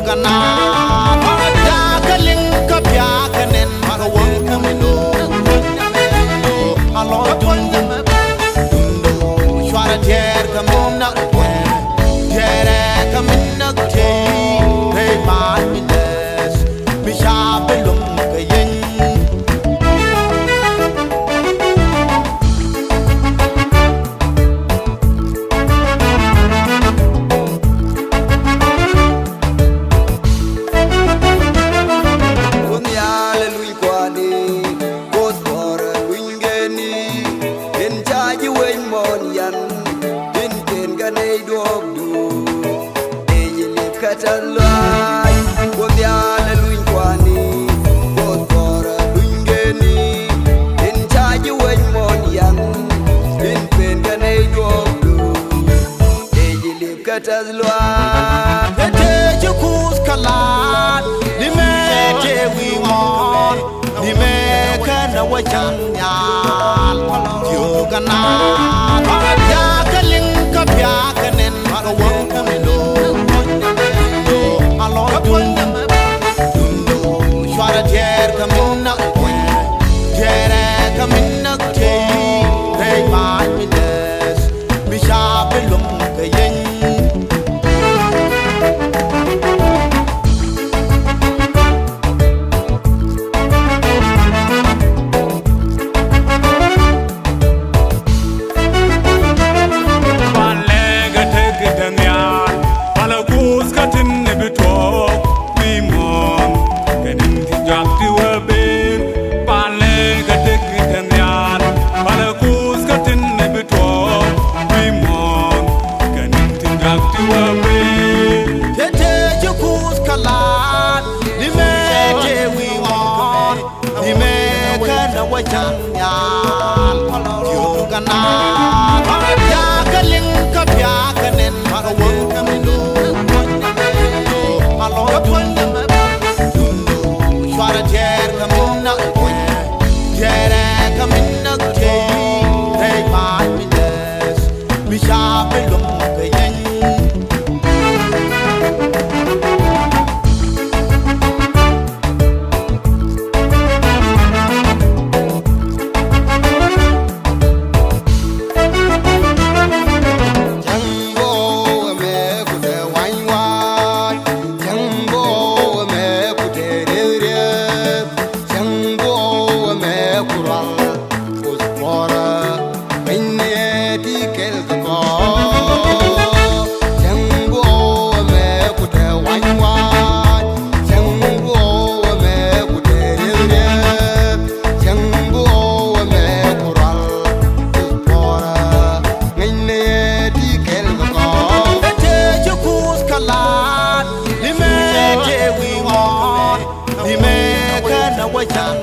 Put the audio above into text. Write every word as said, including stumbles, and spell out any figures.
Kɛ naath jakä liŋ kä biakä nɛn kɛ wäŋ kä mi lo̱o̱. Dundo a lɔ dundo, dundo cuarɛ diɛɛr kä mi näk kuɛ, diɛɛrɛ kä mi näk tey, rɛy mat mi dɛth, mi ca bi luŋ kɛ yeny. Kun yal luny kuani, Kuoth bɔrɛ luny geni, in ca ji̱ wec mɔn yan, in ken kɛ nɛy duɔk du. Eci lip kä tɛth luac, Kuoth yal ɛ luny kuani, Kuoth kɔrɛ luny geni, in ca ji̱ wec mɔn yan, in pen kɛ nɛy duɔk du. Eci lip kä tɛth luac. Ete ci Kuoth kɛ laat, ni mɛ te wi̱i̱ ŋɔn. Ni mɛ kɛn a wä cäŋ nyal. Thiökä naath jakä liŋ kä biakä nɛn kɛ wäŋ kä mi lo̱o̱. Dundo a lɔ dundo, dundo cuarɛ diɛɛr kä mi näk kuɛ, diɛɛrɛ kä mi näk tey, rɛy mat mi dɛth, mi ca bi luŋ kɛ yeny. Palɛ kɛ tek kɛ nhial, palɛ Kuoth kä tin ni bi tuɔɔk, bi muɔ̱ɔ̱n kɛ ni̱n ti jɔak ti wä ben. Palɛ kɛ tek kɛ nhial, palɛ Kuoth kä tin ni bi tuɔɔk, bi muɔ̱ɔ̱n kɛ ni̱n ti jɔak ti wä ben. Tete ci Kuoth kɛ laat, ni mɛ te wi̱i̱ ŋɔn. Ni mɛ kɛn a wä cäŋ nyal. Thiökä naath jakä liŋ kä biakä nɛn kɛ wäŋ kä mi lo̱o̱. Dundo a lɔ dundo, dundo cuarɛ diɛɛr kä mi näk kuɛ, diɛɛrɛ kä mi näk tey, rɛy mat mi dɛth, mi ca bi luŋ kɛ yeny. Cäŋ bo̱o̱ ɛmɛ kutɛ wany wany, cäŋ bo̱o̱ ɛmɛ kutɛ rieth rieth, cäŋ bo̱o̱ ɛmɛ kurual. Kuoth kuɔrä ŋäcnɛ ti kɛl kɛ kɔ. Cäŋ buɔ̱ɔ̱ ɛmɛ kutɛ wany wany. Cäŋ buɔ̱ɔ̱ ɛmɛ kutɛ rieth rieth. Cäŋ buɔ̱ɔ̱ ɛmɛ kurual. Kuoth kuɔrä ŋäcnɛ ti kɛl kɛ kɔ. Ete ci Kuoth kɛ laat, ni mɛ te wi̱i̱ ŋɔn, ni mɛ kɛn a wä cäŋ.